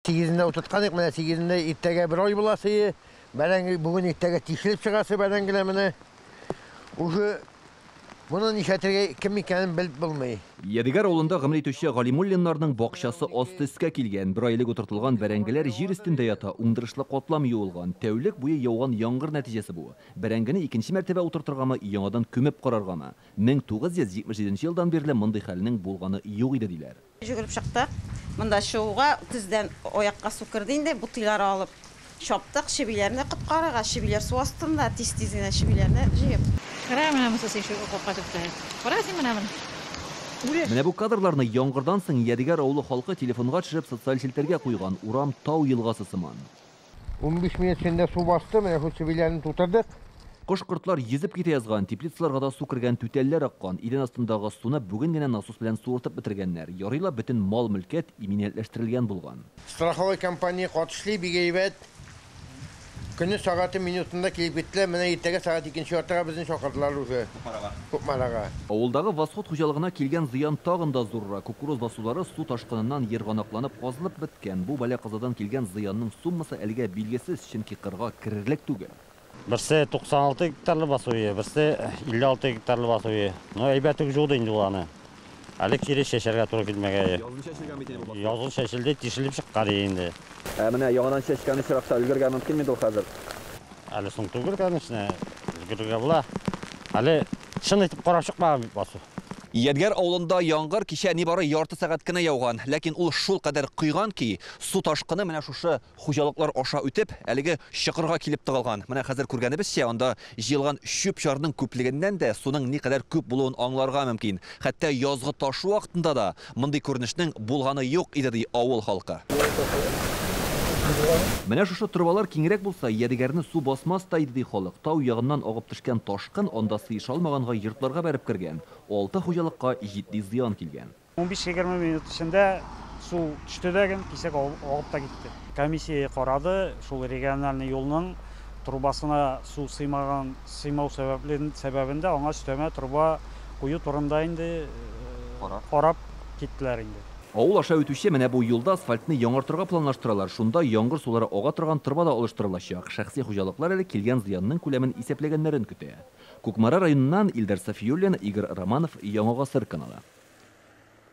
Сигезендә утырткан идек, менә сигезендә иртәгә бер ай буласы. Бәрәңге бүген иртәгә тишелеп чыгасы бәрәңгеләр менә. Уже моны нишләтергә кем икәнен белеп булмый. Ядегәр авылында гомер итүче Галимуллиннарның бакчасы асты өскә килгән. Бер ай элек утыртылган бәрәңгеләр җир өстендә ята, уңдырышлы катлам юылган. Тәүлек буе яуган яңгыр нәтиҗәсе бу. Бәрәңгене икенче мәртәбә утыртыргамы, яңадан күмеп караргамы? 1977 елдан бирле мондый хәлнең булганы юк иде, диләр. Йөгереп чыктык. Монда чыгуга тездән аякка су керде инде, бутыйлар алып чаптык, чебиләрне коткарырга, чебиләр су астында, тиз-тиз генә чебиләрне җыеп. Кара менә монысы син шул капка төптә. Кара син менә моны. Үлә. Менә бу кадрларны яңгырдан соң Ядегәр авылы халкы телефонга төшереп социаль челтәргә куйган. Урам тау елгасы сыман. 15 минут эчендә су басты, менә шул чебиләрне тутырдык. Кош-кортлар йөзеп китә язган, теплицаларга да су кергән, түтәлләр аккан. Идән астындагы суны бүген генә насос белән суыртып бетергәннәр. Ярый ла бөтен мал-мөлкәт иминиятләштерелгән булган. Страховой компания катышлый бик әйбәт. Көне, сәгате, минутында килеп киттеләр. Менә иртәгә сәгать икенче яртыга безне чакырдылар уже. Кукмарага. Кукмарага. Авылдагы Восход хуҗалыгына килгән зыян тагын да зуррак. Кукуруз басулары су ташкыныннан ерганакланып казылып беткән. Бу бәла-казадан килгән зыянның суммасы әлегә билгесез, чөнки кырга керерлек түгел. Берсе 96 гектарлы басу, берсе 56 гектарлы басу. Ну, әйбәт үк жуды инде ул аны. Әле кире чәчәргә туры килмәгәе. Язын чәчелгән бит инде бу басу. Язын чәчелде, тишелеп чыккан инде. Ә менә яңадан чәчкән очракта өлгергә мөмкин бит ул хәзер. Әле соң түгел, конечно, өлгерергә була. Әле чын итеп карап чыкмаган бит басу. Ядгәр авылында яңгыр кичә нибары ярты сәгать кенә яуган, ләкин ул шул кадәр койган ки, су ташкыны менә шушы хуҗалыклар аша үтеп, әлеге чокырга килеп тыгылган. Менә хәзер күргәнебезчә, анда җыелган чүп-чарның күплегеннән дә суның никадәр күп булуын аңларга мөмкин. Хәтта язгы ташу вакытында да мондый күренешнең булганы юк иде, ди авыл халкы. Менә шушы торбалар киңрәк булса, Ядегәрне су басмас та иде, ди халык. Тау ягыннан агып төшкән ташкын анда сыеша алмаганга йортларга бәреп кергән. 6 хуҗалыкка җитди зыян килгән. 15-20 минут эчендә су төште дә ген, кисәк агып та китте. Комиссия карады, шул региональный юлның трубасына су сыймаган, сыймау сәбәбендә аңа өстәмә труба кую турында инде карап киттеләр инде. Авыл аша үтүче менә бу юлда асфальтны яңартырга планлаштыралар. Шунда яңгыр сулары ага торган торба да алыштырылачак. Шәхси хуҗалыклар әле килгән зыянның күләмен исәпләгәннәрен көтә. Кукмара районыннан Илдар Сафиуллин, Игорь Романов, Яңа Гасыр каналы.